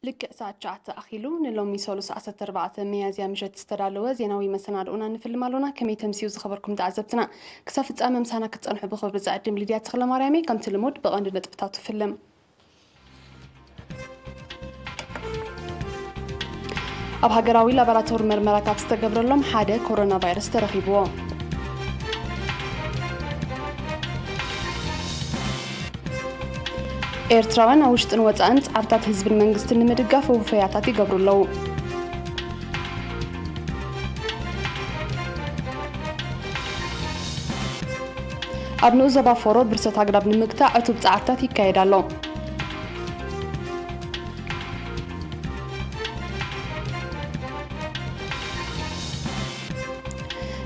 ልክዕ ሰዓት ትሽዓተ ኣኺሉ ንሎሚ ሰሉስ ዓሰርተ ኣርባዕተ ሚያዝያ ምሸት ዝተዳለወ ዜናዊ መሰናድኦና ንፍልም ኣሎና። ከመይ ተምስዩ ዝኸበርኩም ተዓዘብትና? ክሳብ ፍጻመ ምሳና ክትጸንሑ ብኽብሪ ዝዕድም ሊድያ ተኽለማርያም እየ። ከምቲ ልሙድ ብቐንዲ ነጥብታቱ ፍልም። ኣብ ሃገራዊ ላቦራቶሪ መርመራ ካብ ዝተገብረሎም ሓደ ኮሮና ቫይረስ ተረኺብዎ። ኤርትራውያን ኣብ ውሽጥን ወጻእን ጻዕርታት ህዝብን መንግስትን ንምድጋፍ ውፈያታት ይገብሩ ኣለዉ። ኣብ ንኡስ ዞባ ፎሮ ብርሰት ኣግራብ ንምግታእ ዕቱብ ጻዕርታት ይካየድ ኣሎ።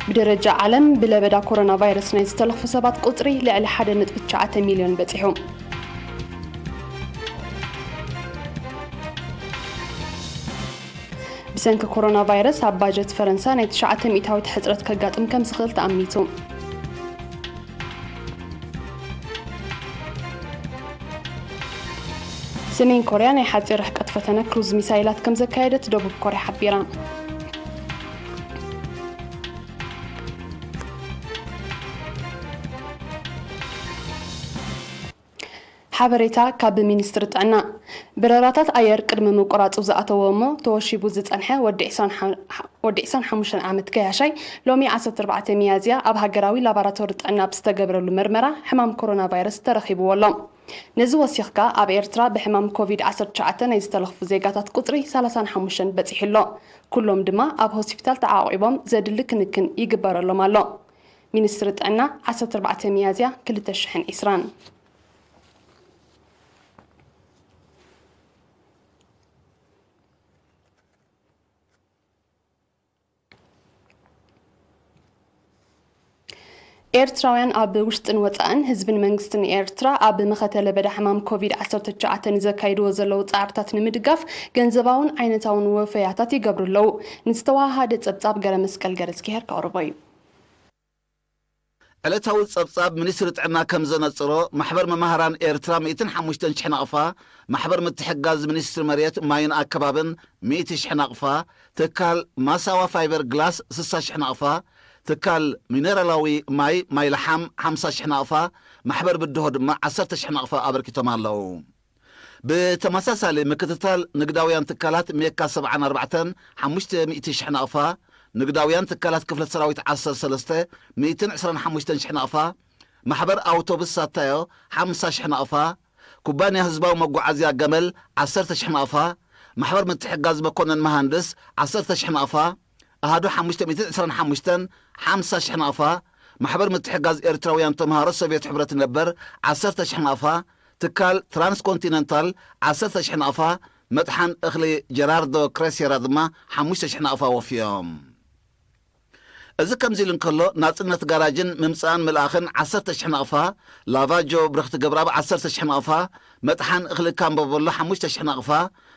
ብደረጃ ዓለም ብለበዳ ኮሮና ቫይረስ ናይ ዝተለኽፉ ሰባት ቁጽሪ ልዕሊ ሓደ ነጥቢ ትሽዓተ ሚልዮን በጺሑ። ብሰንኪ ኮሮና ቫይረስ ኣብ ባጀት ፈረንሳ ናይ ትሽዓተ ሚእታዊት ሕጽረት ከጋጥም ከም ዝኽእል ተኣሚቱ። ሰሜን ኮርያ ናይ ሓጺር ርሕቀት ፈተነ ክሩዝ ሚሳይላት ከም ዘካየደት ደቡብ ኮርያ ሓቢራ። ሓበሬታ ካብ ሚኒስትሪ ጥዕና። በረራታት ኣየር ቅድሚ ምቁራጹ ዝኣተወ እሞ ተወሺቡ ዝጸንሐ ወዲ ዕስራን ሓሙሽተን ዓመት ገያሻይ ሎሚ ዓሰርተ ኣርባዕተ ሚያዝያ ኣብ ሃገራዊ ላቦራቶሪ ጥዕና ብዝተገበረሉ መርመራ ሕማም ኮሮና ቫይረስ ተረኺብዎ ኣሎ። ነዚ ወሲኽካ ኣብ ኤርትራ ብሕማም ኮቪድ ዓሰርተ ትሽዓተ ናይ ዝተለኽፉ ዜጋታት ቁጽሪ ሰላሳን ሓሙሽተን በጺሑ ኣሎ። ኩሎም ድማ ኣብ ሆስፒታል ተዓቂቦም ዘድሊ ክንክን ይግበረሎም ኣሎ። ሚኒስትሪ ጥዕና ዓሰርተ ኣርባዕተ ሚያዝያ ክልተ ሽሕን ዕስራን። ኤርትራውያን ኣብ ውሽጥን ወጻእን ህዝብን መንግስትን ኤርትራ ኣብ መኸተ ለበዳ ሕማም ኮቪድ ዓሰርተ ትሽዓተ ንዘካይድዎ ዘለዉ ጻዕርታት ንምድጋፍ ገንዘባውን ዓይነታውን ወፈያታት ይገብሩ ኣለዉ። ንዝተወሃሃደ ጸብጻብ ገረ መስቀል ገረዝጊሄር ከቕርቦ እዩ። ዕለታዊ ጸብጻብ ሚኒስትሪ ጥዕና ከም ዘነጽሮ፣ ማሕበር መማህራን ኤርትራ ሚእትን ሓሙሽተን ሽሕ ናቕፋ፣ ማሕበር ምትሕጋዝ ሚኒስትሪ መሬት ማይን ኣከባብን ሚእቲ ሽሕ ናቕፋ፣ ትካል ማሳዋ ፋይበር ግላስ ስሳ ሽሕ ናቕፋ፣ ትካል ሚነራላዊ ማይ ማይ ለሓም ሓምሳ ሽሕ ናቕፋ፣ ማሕበር ብድሆ ድማ ዓሰርተ ሽሕ ናቕፋ ኣበርኪቶም ኣለዉ። ብተመሳሳሊ ምክትታል ንግዳውያን ትካላት ሜካ ሰብዓን ኣርባዕተን ሓሙሽተ ሚእቲ ሽሕ ናቕፋ፣ ንግዳውያን ትካላት ክፍለ ሰራዊት ዓሰርተ ሰለስተ ሚእትን ዕስራን ሓሙሽተን ሽሕ ናቕፋ፣ ማሕበር ኣውቶቡስ ሳታዮ ሓምሳ ሽሕ ናቕፋ፣ ኩባንያ ህዝባዊ መጓዓዝያ ገመል ዓሰርተ ሽሕ ናቕፋ፣ ማሕበር ምትሕጋዝ መኮነን መሃንድስ ዓሰርተ ሽሕ ናቕፋ፣ ኣሃዱ ሓሙሽተ ሚእትን ዕስራን ሓሙሽተን ሓምሳ ሽሕ ናቕፋ፣ ማሕበር ምትሕጋዝ ኤርትራውያን ተምሃሮ ሶቭየት ሕብረት ነበር ዓሰርተ ሽሕ ናቕፋ፣ ትካል ትራንስኮንቲነንታል ዓሰርተ ሽሕ ናቕፋ፣ መጥሓን እኽሊ ጀራርዶ ክሬሴራ ድማ ሓሙሽተ ሽሕ ናቕፋ ወፍዮም። እዚ ከምዚ ኢሉ እንከሎ፣ ናጽነት ጋራጅን ምምጻእን ምልኣኽን ዓሰርተ ሽሕ ናቕፋ፣ ላቫጆ ብርኽቲ ገብረኣብ ዓሰርተ ሽሕ ናቕፋ፣ መጥሓን እኽሊ ካምቦ በሎ ሓሙሽተ ሽሕ ናቕፋ፣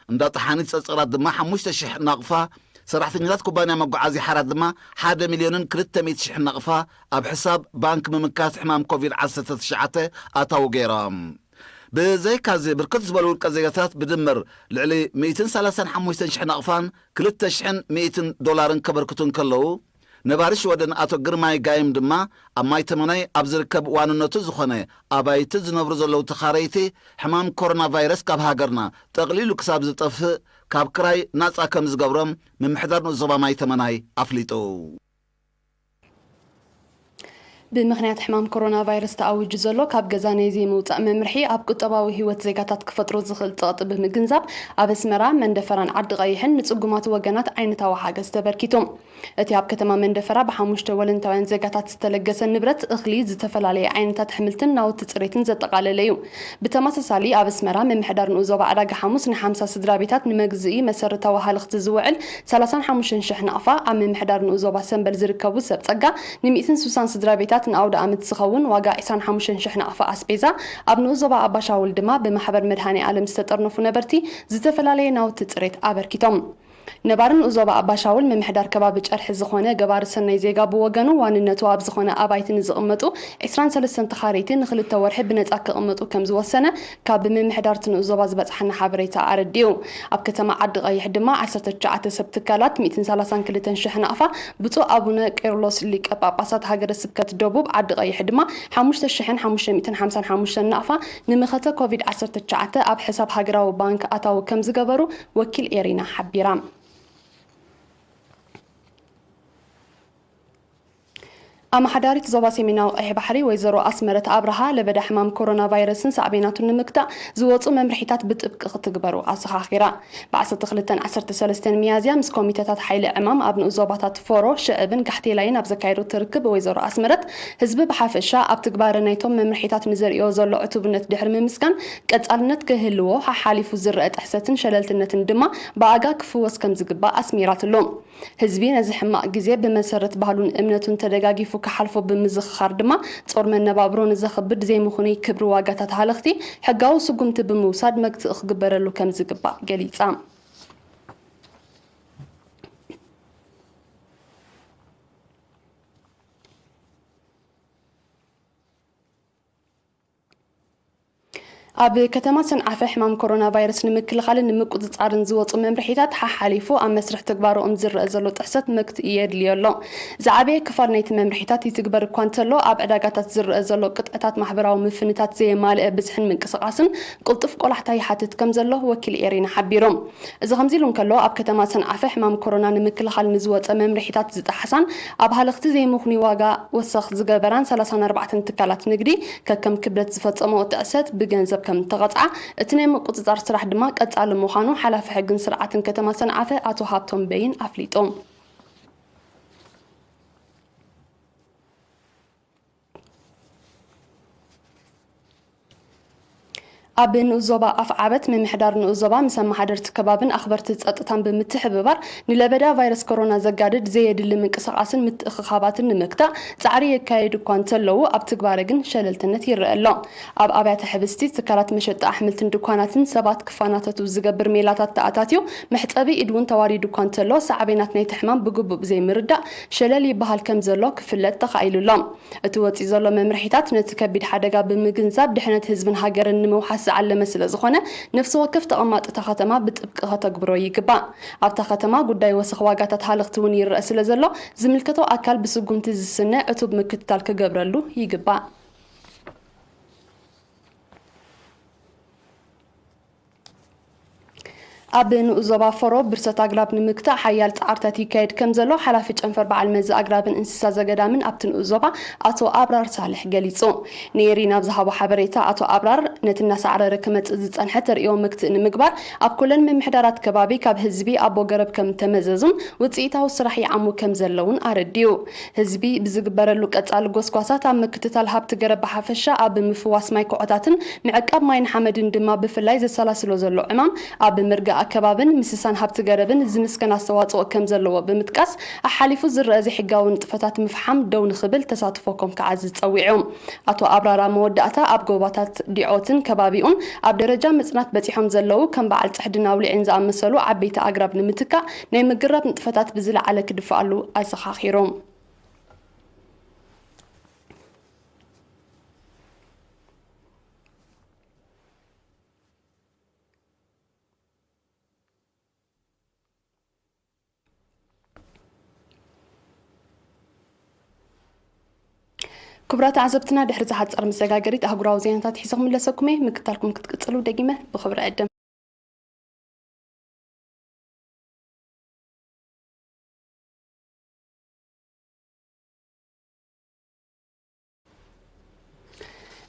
እንዳ ጠሓኒት ጸጸራት ድማ ሓሙሽተ ሽሕ ናቕፋ፣ ሰራሕተኛታት ኩባንያ መጓዓዝያ ሓራት ድማ ሓደ ሚልዮንን ክልተ ሚእቲ ሽሕ ናቕፋ ኣብ ሕሳብ ባንክ ምምካት ሕማም ኮቪድ ዓሰርተ ትሽዓተ ኣታዊ ገይሮም። ብዘይካዚ፣ ብርክት ዝበሉ ውልቀ ዜጋታት ብድምር ልዕሊ ሚእትን ሰላሳን ሓሙሽተን ሽሕ ናቕፋን ክልተ ሽሕን ሚእትን ዶላርን ከበርክቱ እንከለዉ፣ ነባሪ ሽወደን ኣቶ ግርማይ ጋይም ድማ ኣብ ማይ ተመናይ ኣብ ዝርከብ ዋንነቱ ዝኾነ ኣባይቲ ዝነብሩ ዘለዉ ተኻረይቲ፣ ሕማም ኮሮና ቫይረስ ካብ ሃገርና ጠቕሊሉ ክሳብ ዝጠፍእ ካብ ክራይ ናጻ ከም ዝገብሮም ምምሕዳር ንኡስ ዞባ ማይ ተመናይ ኣፍሊጡ። ብምኽንያት ሕማም ኮሮና ቫይረስ ተኣዊጁ ዘሎ ካብ ገዛ ናይ ዘይምውጻእ መምርሒ ኣብ ቁጠባዊ ህይወት ዜጋታት ክፈጥሮ ዝኽእል ጸቕጢ ብምግንዛብ፣ ኣብ ኣስመራ፣ መንደፈራን ዓዲ ቀይሕን ንጽጉማት ወገናት ዓይነታዊ ሓገዝ ተበርኪቱ። እቲ ኣብ ከተማ መንደፈራ ብሓሙሽተ ወለንታውያን ዜጋታት ዝተለገሰ ንብረት እኽሊ፣ ዝተፈላለየ ዓይነታት ኣሕምልትን ናውቲ ጽሬትን ዘጠቓለለ እዩ። ብተመሳሳሊ ኣብ ኣስመራ ምምሕዳር ንኡስ ዞባ ዕዳጋ ሓሙስ ንሓምሳ ስድራ ቤታት ንመግዝኢ መሰረታዊ ሃለኽቲ ዝውዕል ሰላሳን ሓሙሽተን ሽሕ ናቕፋ፣ ኣብ ምምሕዳር ንኡስ ዞባ ሰምበል ዝርከቡ ሰብ ጸጋ ንሚእትን ሱሳን ስድራ ቤታት ንኣውደ ኣመት ዝኸውን ዋጋ ዕስራን ሓሙሽተን ሽሕ ናቕፋ ኣስቤዛ፣ ኣብ ንኡስ ዞባ ኣባሻውል ድማ ብማሕበር መድሃኔ ኣለም ዝተጠርነፉ ነበርቲ ዝተፈላለየ ናውቲ ጽሬት ኣበርኪቶም። ነባርን ንኡዞባ ኣባሻውል ምምሕዳር ከባቢ ጨርሒ ዝኾነ ገባሪ ሰናይ ዜጋ ብወገኑ፣ ዋንነቱ ኣብ ዝኾነ ኣባይቲ ንዝቕመጡ ዕስራን ሰለስተን ተኻረይቲ ንኽልተ ወርሒ ብነጻ ክቕመጡ ከም ዝወሰነ ካብ ምምሕዳር እቲ ንኡዞባ ዝበጽሓና ሓበሬታ ኣረዲኡ። ኣብ ከተማ ዓዲ ቀይሕ ድማ ዓሰርተ ትሽዓተ ሰብ ትካላት ሚእትን ሰላሳን ክልተን ሽሕ ናቕፋ ብፁዕ ኣቡነ ቄርሎስ ሊቀ ጳጳሳት ሃገረ ስብከት ደቡብ ዓዲ ቀይሕ ድማ ሓሙሽተ ሽሕን ሓሙሽተ ሚእትን ሓምሳን ሓሙሽተን ናቕፋ ንምኸተ ኮቪድ ዓሰርተ ትሽዓተ ኣብ ሕሳብ ሃገራዊ ባንክ ኣታዊ ከም ዝገበሩ ወኪል ኤሪና ሓቢራ። ኣመሓዳሪት ዞባ ሰሜናዊ ቀይሕ ባሕሪ ወይዘሮ ኣስመረት ኣብርሃ ለበዳ ሕማም ኮሮና ቫይረስን ሳዕቤናቱን ንምግታእ ዝወፁ መምርሒታት ብጥብቂ ክትግበሩ ኣዘኻኺራ። ብ ዓሰርተ ክልተን ዓሰርተ ሰለስተን ሚያዝያ ምስ ኮሚተታት ሓይሊ ዕማም ኣብ ንኡስ ዞባታት ፎሮ፣ ሽዕብን ጋሕቴላይን ኣብ ዘካየደቶ ርክብ ወይዘሮ ኣስመረት ህዝቢ ብሓፈሻ ኣብ ትግባረ ናይቶም መምርሒታት ንዘርእዮ ዘሎ ዕቱብነት ድሕሪ ምምስጋን፣ ቀጻልነት ክህልዎ፣ ሓሓሊፉ ዝረአ ጥሕሰትን ሸለልትነትን ድማ ብኣጋ ክፍወስ ከም ዝግባእ ኣስሚራትሉ። ህዝቢ ነዚ ሕማቕ ግዜ ብመሰረት ባህሉን እምነቱን ተደጋጊፉ ክሓልፎ ብምዝኽኻር ድማ፣ ጾር መነባብሮ ንዘኽብድ ዘይምኹኑይ ክብሪ ዋጋታት ሃለኽቲ ሕጋዊ ስጉምቲ ብምውሳድ መግትኢ ክግበረሉ ከም ዝግባእ ገሊጻ። ኣብ ከተማ ሰንዓፈ ሕማም ኮሮና ቫይረስ ንምክልኻልን ንምቁጽጻርን ዝወጹ መምርሒታት ሓሓሊፉ ኣብ መስርሕ ተግባሮም ዝረአ ዘሎ ጥሕሰት መግትኢ የድልዮ ኣሎ። ዝዓበየ ክፋል ናይቲ መምርሒታት ይትግበር እኳ እንተሎ፣ ኣብ ዕዳጋታት ዝረአ ዘሎ ቅጥዕታት ማሕበራዊ ምፍንታት ዘየማልአ ብዝሕን ምንቅስቓስን ቅልጡፍ ቆላሕታ ይሓትት ከም ዘሎ ወኪል ኤሪና ሓቢሩ። እዚ ከምዚ ኢሉ እንከሎ፣ ኣብ ከተማ ሰንዓፈ ሕማም ኮሮና ንምክልኻል ንዝወጸ መምርሒታት ዝጠሓሳን ኣብ ሃለኽቲ ዘይምኽኑይ ዋጋ ወሰኽ ዝገበራን ሰላሳን ኣርባዕተን ትካላት ንግዲ ከከም ክብደት ዝፈጸመኦ ጥሕሰት ብገንዘብ ከም እተቐጽዓ፣ እቲ ናይ ምቁጽጻር ስራሕ ድማ ቀጻሊ ምዃኑ ሓላፊ ሕግን ስርዓትን ከተማ ሰንዓፈ ኣቶ ሃብቶም በይን ኣፍሊጡ። ኣብ ንኡስ ዞባ ኣፍዓበት፣ ምምሕዳር ንኡስ ዞባ ምስ ኣመሓደርቲ ከባብን ኣኽበርቲ ጸጥታን ብምትሕብባር፣ ንለበዳ ቫይረስ ኮሮና ዘጋድድ ዘየድሊ ምንቅስቓስን ምትእኽኻባትን ንምግታእ ጻዕሪ የካየዱ እኳ እንተለዉ፣ ኣብ ትግባረ ግን ሸለልትነት ይረአ ኣሎ። ኣብ ኣብያተ ሕብስቲ፣ ትካላት መሸጣ ኣሕምልትን ድኳናትን ሰባት ክፈናተቱ ዝገብር ሜላታት ተኣታትዩ፣ መሕጸቢ ኢድ እውን ተዋሪዱ እኳ እንተሎ፣ ሳዕቤናት ናይቲ ሕማም ብግቡእ ብዘይምርዳእ ሸለል ይበሃል ከም ዘሎ ክፍለጥ ተኻኢሉ ኣሎ። እቲ ወጺኡ ዘሎ መምርሒታት ነቲ ከቢድ ሓደጋ ብምግንዛብ፣ ድሕነት ህዝብን ሃገርን ንምውሓስ ዝዓለመ ስለ ዝኾነ፣ ነፍሲ ወከፍ ተቐማጢ እታ ከተማ ብጥብቂ ከተግብሮ ይግባእ። ኣብታ ከተማ ጉዳይ ወሰኽ ዋጋታት ሃለኽቲ እውን ይረአ ስለ ዘሎ፣ ዝምልከቶ ኣካል ብስጉምቲ ዝስነ ዕቱብ ምክትታል ክገብረሉ ይግባእ። ኣብ ንኡስ ዞባ ፎሮ ብርሰት ኣግራብ ንምግታእ ሓያል ጻዕርታት ይካየድ ከም ዘሎ ሓላፊ ጨንፈር በዓል መዚ ኣግራብን እንስሳ ዘገዳምን ኣብቲ ንኡስ ዞባ ኣቶ ኣብራር ሳልሕ ገሊጹ። ንኤሪና ኣብ ዝሃቦ ሓበሬታ ኣቶ ኣብራር፣ ነቲ እናሳዕረረ ክመጽእ ዝጸንሐ ተርእዮ መግትኢ ንምግባር ኣብ ኩለን ምምሕዳራት ከባቢ ካብ ህዝቢ ኣቦ ገረብ ከም እተመዘዙን ውጽኢታዊ ስራሕ ይዓሙ ከም ዘለውን ኣረዲኡ። ህዝቢ ብዝግበረሉ ቀጻሊ ጎስጓሳት ኣብ ምክትታል ሃብቲ ገረብ ብሓፈሻ፣ ኣብ ምፍዋስ ማይ ኩዖታትን ምዕቃብ ማይን ሓመድን ድማ ብፍላይ ዘሰላስሎ ዘሎ ዕማም ኣብ ምርጋእ ኣከባብን ምስሳን ሃብቲ ገረብን ዝምስገን ኣስተዋጽኦ ከም ዘለዎ ብምጥቃስ፣ ኣሓሊፉ ዝረአ ዘይሕጋዊ ንጥፈታት ምፍሓም ደው ንኽብል ተሳትፎ ኮም ክዓዝዝ ጸዊዑ። ኣቶ ኣብራራ መወዳእታ ኣብ ጎባታት ዲዖትን ከባቢኡን ኣብ ደረጃ ምጽናት በጺሖም ዘለዉ ከም በዓል ጽሕድን ኣውሊዕን ዝኣመሰሉ ዓበይቲ ኣግራብ ንምትካእ ናይ ምግራብ ንጥፈታት ብዝለዓለ ክድፍኣሉ ኣዘኻኺሩ። ክቡራት ተዓዘብትና፣ ድሕሪ ዝሓጸር መሰጋገሪት ኣህጉራዊ ዜናታት ሒዘ ክምለሰኩም እየ። ምክታልኩም ክትቅጽሉ ደጊመ ብኽብሪ ዕድም።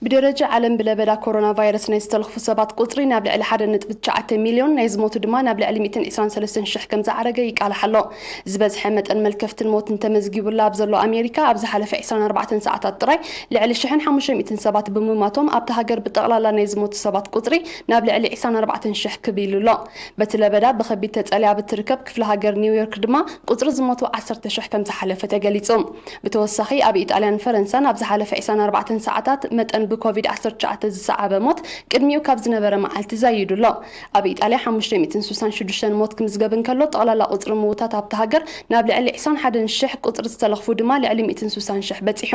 ብደረጃ ዓለም ብለበዳ ኮሮና ቫይረስ ናይ ዝተለኽፉ ሰባት ቁጽሪ ናብ ልዕሊ ሓደ ነጥቢ ትሽዓተ ሚልዮን፣ ናይ ዝሞቱ ድማ ናብ ልዕሊ ሚእትን ዕስራን ሰለስተን ሽሕ ከም ዝዓረገ ይቃላሕ ኣሎ። ዝበዝሐ መጠን መልከፍትን ሞትን ተመዝጊቡላ ኣብ ዘሎ ኣሜሪካ፣ ኣብ ዝሓለፈ ዕስራን ኣርባዕተን ሰዓታት ጥራይ ልዕሊ ሽሕን ሓሙሽተ ሚእትን ሰባት ብምማቶም፣ ኣብታ ሃገር ብጠቕላላ ናይ ዝሞቱ ሰባት ቁጽሪ ናብ ልዕሊ ዕስራን ኣርባዕተን ሽሕ ክብ ኢሉ ኣሎ። በቲ ለበዳ ብኸቢድ ተጸልያ ኣብ እትርከብ ክፍለ ሃገር ኒውዮርክ ድማ ቁጽሪ ዝሞቱ ዓሰርተ ሽሕ ከም ዝሓለፈ ተገሊጹ። ብተወሳኺ ኣብ ኢጣልያን ፈረንሳን ኣብ ዝሓለፈ ዕስራን ኣርባዕተን ሰዓታት መጠን ብኮቪድ ዓሰርተ ትሽዓተ ዝሰዓበ ሞት ቅድሚኡ ካብ ዝነበረ መዓልቲ ዛይዱ ኣሎ። ኣብ ኢጣልያ ሓሙሽተ ሚእትን ስሳን ሽዱሽተን ሞት ክምዝገብ እንከሎ፣ ጠቕላላ ቁጽሪ ምውታት ኣብታ ሃገር ናብ ልዕሊ ዕስራን ሓደን ሽሕ፣ ቁጽሪ ዝተለኽፉ ድማ ልዕሊ ሚእትን ስሳን ሽሕ በጺሑ።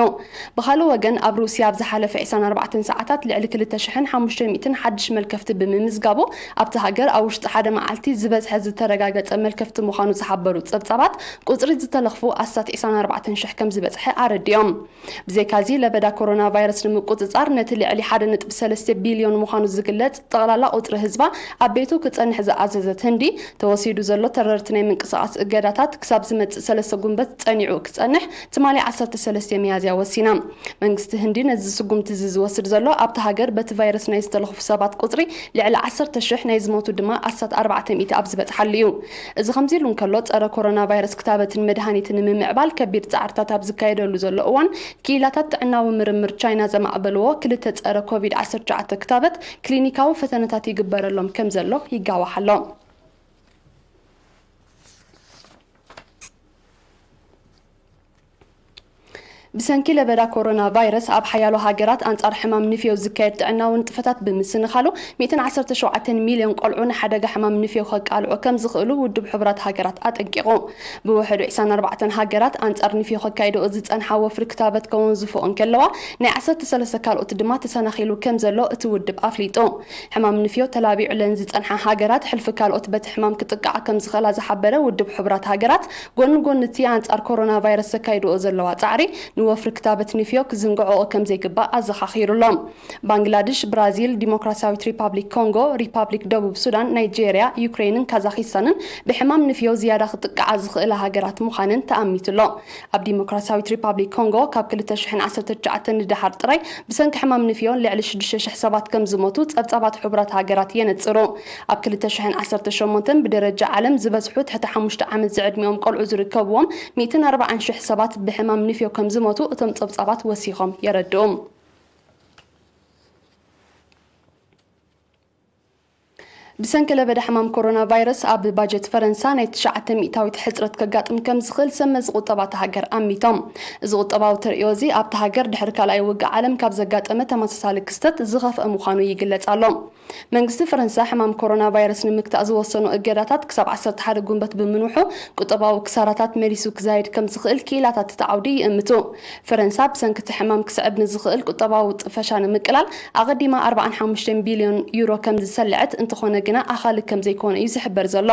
ብኻልእ ወገን፣ ኣብ ሩስያ ኣብ ዝሓለፈ ዕስራን ኣርባዕተን ሰዓታት ልዕሊ ክልተ ሽሕን ሓሙሽተ ሚእትን ሓድሽ መልከፍቲ ብምምዝጋቡ፣ ኣብታ ሃገር ኣብ ውሽጢ ሓደ መዓልቲ ዝበዝሐ ዝተረጋገጸ መልከፍቲ ምዃኑ ዝሓበሩ ጸብጻባት፣ ቁጽሪ ዝተለኽፉ ኣስታት ዕስራን ኣርባዕተን ሽሕ ከም ዝበጽሐ ኣረዲኦም። ብዘይካዚ፣ ለበዳ ኮሮና ቫይረስ ንምቁጽጻር፣ ነቲ ልዕሊ ሓደ ነጥቢ ሰለስተ ቢልዮን ምዃኑ ዝግለጽ ጠቕላላ ቁጽሪ ህዝባ ኣብ ቤቱ ክጸንሕ ዝኣዘዘት ህንዲ፣ ተወሲዱ ዘሎ ተረርቲ ናይ ምንቅስቓስ እገዳታት ክሳብ ዝመጽእ ሰለስተ ጉንበት ጸኒዑ ክጸንሕ፣ ትማሊ ዓሰርተ ሰለስተ ሚያዝያ ወሲና። መንግስቲ ህንዲ ነዚ ስጉምቲ እዚ ዝወስድ ዘሎ፣ ኣብታ ሃገር በቲ ቫይረስ ናይ ዝተለኽፉ ሰባት ቁጽሪ ልዕሊ ዓሰርተ ሽሕ፣ ናይ ዝሞቱ ድማ ኣስታት ኣርባዕተ ሚእቲ ኣብ ዝበጽሓሉ እዩ። እዚ ከምዚ ኢሉ እንከሎ፣ ጸረ ኮሮና ቫይረስ ክታበትን መድሃኒትን ንምምዕባል ከቢድ ጻዕርታት ኣብ ዝካየደሉ ዘሎ እዋን፣ ክኢላታት ጥዕናዊ ምርምር ቻይና ዘማዕበልዎ ክልተ ጸረ ኮቪድ ዓሰርተ ትሽዓተ ክታበት ክሊኒካዊ ፈተነታት ይግበረሎም ከም ዘሎ ይጋዋሕ ኣሎ። ብሰንኪ ለበዳ ኮሮና ቫይረስ፣ ኣብ ሓያሎ ሃገራት ኣንጻር ሕማም ንፍዮ ዝካየድ ጥዕናዊ ንጥፈታት ብምስንኻሉ፣ ሚእትን ዓሰርተ ሸውዓተን ሚልዮን ቆልዑ ንሓደጋ ሕማም ንፍዮ ከቃልዑ ከም ዝኽእሉ ውድብ ሕቡራት ሃገራት ኣጠንቂቑ። ብውሕዱ ዕስራን ኣርባዕተን ሃገራት ኣንጻር ንፍዮ ከካይድኦ ዝጸንሓ ወፍሪ ክታበት ከወንዝፎ እንከለዋ፣ ናይ ዓሰርተ ሰለስተ ካልኦት ድማ ተሰናኺሉ ከም ዘሎ እቲ ውድብ ኣፍሊጡ። ሕማም ንፍዮ ተላቢዑለን ዝጸንሓ ሃገራት፣ ሕልፊ ካልኦት በቲ ሕማም ክጥቃዓ ከም ዝኽእላ ዝሓበረ ውድብ ሕቡራት ሃገራት፣ ጎኒ ጎኒ እቲ ኣንጻር ኮሮና ቫይረስ ዘካይድኦ ዘለዋ ጻዕሪ፣ ንወፍሪ ክታበት ንፍዮ ክዝንግዕኦ ከም ዘይግባእ ኣዘኻኺሩ ኣሎ። ባንግላድሽ፣ ብራዚል፣ ዲሞክራሲያዊት ሪፓብሊክ ኮንጎ፣ ሪፓብሊክ ደቡብ ሱዳን፣ ናይጄርያ፣ ዩክሬንን ካዛኺስታንን ብሕማም ንፍዮ ዝያዳ ክጥቃዓ ዝኽእላ ሃገራት ምዃነን ተኣሚቱ ኣሎ። ኣብ ዲሞክራሲያዊት ሪፓብሊክ ኮንጎ፣ ካብ ክልተ ሽሕን ዓሰርተ ትሽዓተን ንደሓር ጥራይ ብሰንኪ ሕማም ንፍዮ ልዕሊ ሽዱሽተ ሽሕ ሰባት ከም ዝሞቱ ጸብጻባት ሕቡራት ሃገራት የነጽሩ። ኣብ ክልተ ሽሕን ዓሰርተ ሸሞንተን ብደረጃ ዓለም ዝበዝሑ ትሕቲ ሓሙሽተ ዓመት ዝዕድሚኦም ቆልዑ ዝርከብዎም ሚእትን ኣርባዓን ሽሕ ሰባት ብሕማም ንፍዮ ከም ዝሞቱ እቶም ጸብጻባት ወሲኾም የረድኡ። ብሰንኪ ለበዳ ሕማም ኮሮና ቫይረስ፣ ኣብ ባጀት ፈረንሳ ናይ ትሽዓተ ሚእታዊት ሕጽረት ከጋጥም ከም ዝኽእል ሰብ መዚ ቁጠባ እታ ሃገር ኣሚቶም። እዚ ቁጠባዊ ተርእዮ እዚ፣ ኣብታ ሃገር ድሕሪ ካልኣይ ውግእ ዓለም ካብ ዘጋጠመ ተመሳሳሊ ክስተት ዝኸፍአ ምዃኑ ይግለጽ ኣሎ። መንግስቲ ፈረንሳ፣ ሕማም ኮሮና ቫይረስ ንምግታእ ዝወሰኖ እገዳታት ክሳብ ዓሰርተ ሓደ ጉንበት ብምንውሑ፣ ቁጠባዊ ክሳራታት መሊሱ ክዛይድ ከም ዝኽእል ክኢላታት እቲ ዓውዲ ይእምቱ። ፈረንሳ፣ ብሰንኪ እቲ ሕማም ክስዕብ ንዝኽእል ቁጠባዊ ጥፈሻ ንምቅላል፣ ኣቐዲማ ኣርባዓን ሓሙሽተን ቢልዮን ዩሮ ከም ዝሰልዐት፣ እንተኾነ ግና ኣኻሊ ከም ዘይኮነ እዩ ዝሕበር ዘሎ።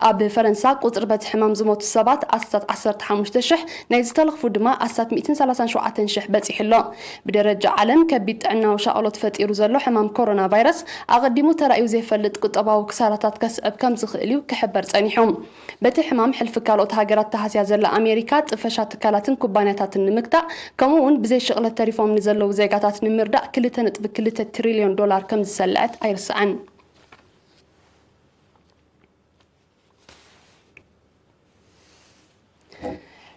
ኣብ ፈረንሳ፣ ቁጽሪ በቲ ሕማም ዝሞቱ ሰባት ኣስታት ዓሰርተ ሓሙሽተ ሽሕ፣ ናይ ዝተለኽፉ ድማ ኣስታት ሚእትን ሰላሳን ሸውዓተን ሽሕ በጺሑ ኣሎ። ብደረጃ ዓለም፣ ከቢድ ጥዕናዊ ሻቕሎት ፈጢሩ ዘሎ ሕማም ኮሮና ቫይረስ፣ ኣቐዲሙ ተራእዩ ዘይፈልጥ ቁጠባዊ ክሳራታት ከስዕብ ከም ዝኽእል እዩ ክሕበር ጸኒሑ። በቲ ሕማም ሕልፊ ካልኦት ሃገራት ተሃስያ ዘላ ኣሜሪካ፣ ጥፈሻ ትካላትን ኩባንያታትን ንምግታእ፣ ከምኡ እውን ብዘይ ሽቕለት ተሪፎም ንዘለዉ ዜጋታት ንምርዳእ ክልተ ነጥቢ ክልተ ትሪልዮን ዶላር ከም ዝሰልዐት ኣይርስዕን።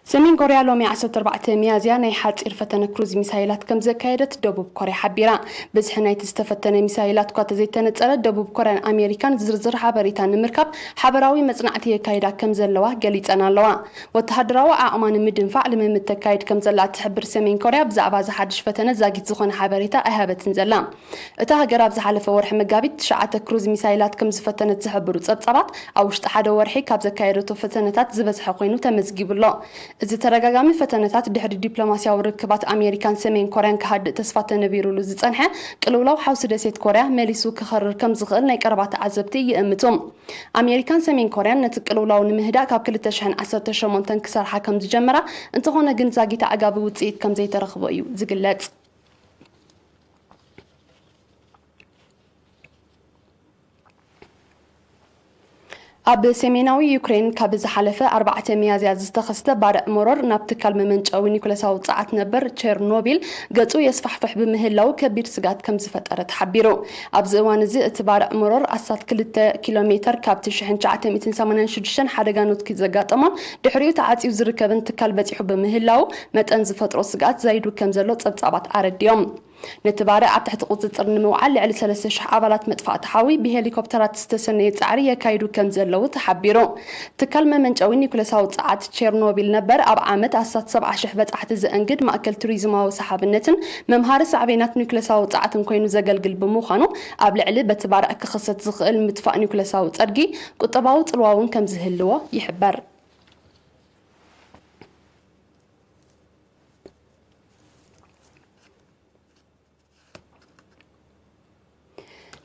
ሰሜን ኮርያ ሎሚ ዓሰርተ ኣርባዕተ ሚያዝያ ናይ ሓጺር ፈተነ ክሩዝ ሚሳይላት ከም ዘካየደት ደቡብ ኮርያ ሓቢራ። ብዝሒ ናይቲ ዝተፈተነ ሚሳይላት እኳ ተዘይተነጸረ፣ ደቡብ ኮርያን ኣሜሪካን ዝርዝር ሓበሬታ ንምርካብ ሓበራዊ መጽናዕቲ የካይዳ ከም ዘለዋ ገሊጸን ኣለዋ። ወተሃደራዊ ዓቕማ ንምድንፋዕ ልምምድ ተካይድ ከም ዘላ እትሕብር ሰሜን ኮርያ፣ ብዛዕባ እዚ ሓድሽ ፈተነ ዛጊት ዝኾነ ሓበሬታ ኣይሃበትን ዘላ። እታ ሃገር ኣብ ዝሓለፈ ወርሒ መጋቢት ትሽዓተ ክሩዝ ሚሳይላት ከም ዝፈተነት ዝሕብሩ ጸብጻባት፣ ኣብ ውሽጢ ሓደ ወርሒ ካብ ዘካየደቶ ፈተነታት ዝበዝሐ ኮይኑ ተመዝጊቡ ኣሎ። እዚ ተደጋጋሚ ፈተነታት፣ ድሕሪ ዲፕሎማስያዊ ርክባት ኣሜሪካን ሰሜን ኮርያን ክሃድእ ተስፋ ተነቢሩሉ ዝጸንሐ ቅልውላው ሓውሲ ደሴት ኮርያ መሊሱ ክኸርር ከም ዝኽእል ናይ ቀረባ ተዓዘብቲ ይእምቱ። ኣሜሪካን ሰሜን ኮርያን ነቲ ቅልውላው ንምህዳእ ካብ ክልተ ሽሕን ዓሰርተ ሸሞንተን ክሰርሓ ከም ዝጀመራ፣ እንተኾነ ግን ዛጊት ኣዕጋቢ ውጽኢት ከም ዘይተረኽቦ እዩ ዝግለጽ። ኣብ ሰሜናዊ ዩክሬን ካብ ዝሓለፈ ኣርባዕተ ሚያዝያ ዝተኸስተ ባርዕ መሮር ናብ ትካል መመንጨዊ ኒኩለሳዊ ጸዓት ነበር ቸርኖቢል ገጹ የስፋሕፍሕ ብምህላው ከቢድ ስግኣት ከም ዝፈጠረ ተሓቢሩ። ኣብዚ እዋን እዚ እቲ ባርዕ መሮር ኣስታት ክልተ ኪሎ ሜተር ካብቲ ሽሕን ትሽዓተ ሚእትን ሰማንያን ሽዱሽተን ሓደጋ ኑትኪ ዘጋጠሞን ድሕሪኡ ተዓጽዩ ዝርከብን ትካል በጺሑ ብምህላው መጠን ዝፈጥሮ ስግኣት ዛይዱ ከም ዘሎ ጸብጻባት ኣረዲኦም። ነቲ ባርዕ ኣብ ትሕቲ ቁጽጽር ንምውዓል ልዕሊ ሰለስተ ሽሕ ኣባላት መጥፋእቲ ሓዊ ብሄሊኮፕተራት ዝተሰነየ ጻዕሪ የካይዱ ከም ዘለዉ ተሓቢሩ። ትካል መመንጨዊ ኒኩለሳዊ ጸዓት ቸርኖቢል ነበር ኣብ ዓመት ኣስታት ሰብዓ ሽሕ በጻሕቲ ዘእንግድ ማእከል ቱሪዝማዊ ሰሓብነትን መምሃሪ ሳዕቤናት ኒኩለሳዊ ጸዓትን ኮይኑ ዘገልግል ብምዃኑ፣ ኣብ ልዕሊ በቲ ባርዕ ክኽሰት ዝኽእል ምጥፋእ ኒኩለሳዊ ጸድጊ ቁጠባዊ ጽልዋ እውን ከም ዝህልዎ ይሕበር።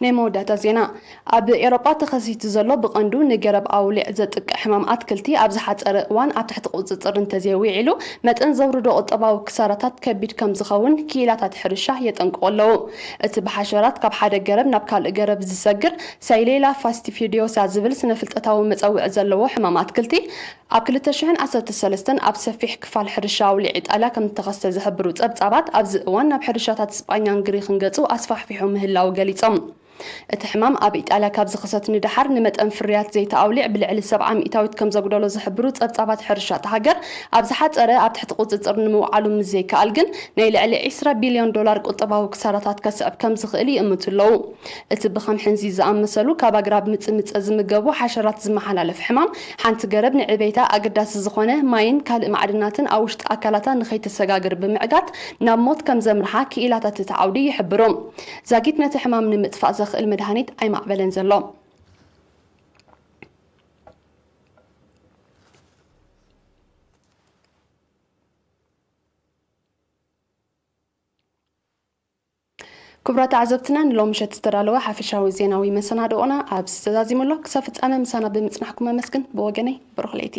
ናይ መወዳእታ ዜና። ኣብ ኤውሮጳ ተኸሲቱ ዘሎ ብቐንዱ ንገረብ ኣውሊዕ ዘጥቅዕ ሕማም ኣትክልቲ ኣብ ዝሓጸረ እዋን ኣብ ትሕቲ ቁጽጽር እንተዘይውዒሉ፣ መጠን ዘውርዶ ቁጠባዊ ክሳራታት ከቢድ ከም ዝኸውን ክኢላታት ሕርሻ የጠንቅቑ ኣለዉ። እቲ ብሓሸራት ካብ ሓደ ገረብ ናብ ካልእ ገረብ ዝሰግር ሳይሌላ ፋስቲፊዲዮሳ ዝብል ስነ-ፍልጠታዊ መጸውዒ ዘለዎ ሕማም ኣትክልቲ፣ ኣብ ክልተ ሽሕን ዓሰርተ ሰለስተን ኣብ ሰፊሕ ክፋል ሕርሻ ኣውሊዕ ኢጣልያ ከም እተኸስተ ዝሕብሩ ጸብጻባት፣ ኣብዚ እዋን ናብ ሕርሻታት ስጳኛን ግሪኽን ገጹ ኣስፋሕፊሑ ምህላዉ ገሊጾም። እቲ ሕማም ኣብ ኢጣልያ ካብ ዝኽሰት ንደሓር፣ ንመጠን ፍርያት ዘይቲ ኣውሊዕ ብልዕሊ ሰብዓ ሚእታዊት ከም ዘጉደሎ ዝሕብሩ ጸብጻባት ሕርሻ እታ ሃገር፣ ኣብ ዝሓጸረ ኣብ ትሕቲ ቁጽጽር ንምውዓሉ ምስ ዘይከኣል ግን፣ ናይ ልዕሊ ዕስራ ቢልዮን ዶላር ቁጠባዊ ክሳራታት ከስዕብ ከም ዝኽእል ይእምቱ ኣለዉ። እቲ ብኸም ሕንዚ ዝኣመሰሉ ካብ ኣግራብ ምጽምጸ ዝምገቡ ሓሸራት ዝመሓላለፍ ሕማም፣ ሓንቲ ገረብ ንዕቤታ ኣገዳሲ ዝኾነ ማይን ካልእ ማዕድናትን ኣብ ውሽጢ ኣካላታ ንኸይተሰጋግር ብምዕጋት፣ ናብ ሞት ከም ዘምርሓ ክኢላታት እቲ ዓውዲ ይሕብሩ። ዛጊት ነቲ ሕማም ንምጥፋእ ዘኽእል መድሃኒት ኣይማዕበለን ዘሎ። ክቡራት ተዓዘብትና፣ ንሎሚ ምሸት ዝተዳለወ ሓፈሻዊ ዜናዊ መሰናድኦና ኣብዚ ተዛዚሙ ኣሎ። ክሳብ ፍጻመ ምሳና ብምጽናሕኩም ኣመስግን። ብወገነይ፣ ብሩኽ ለይቲ።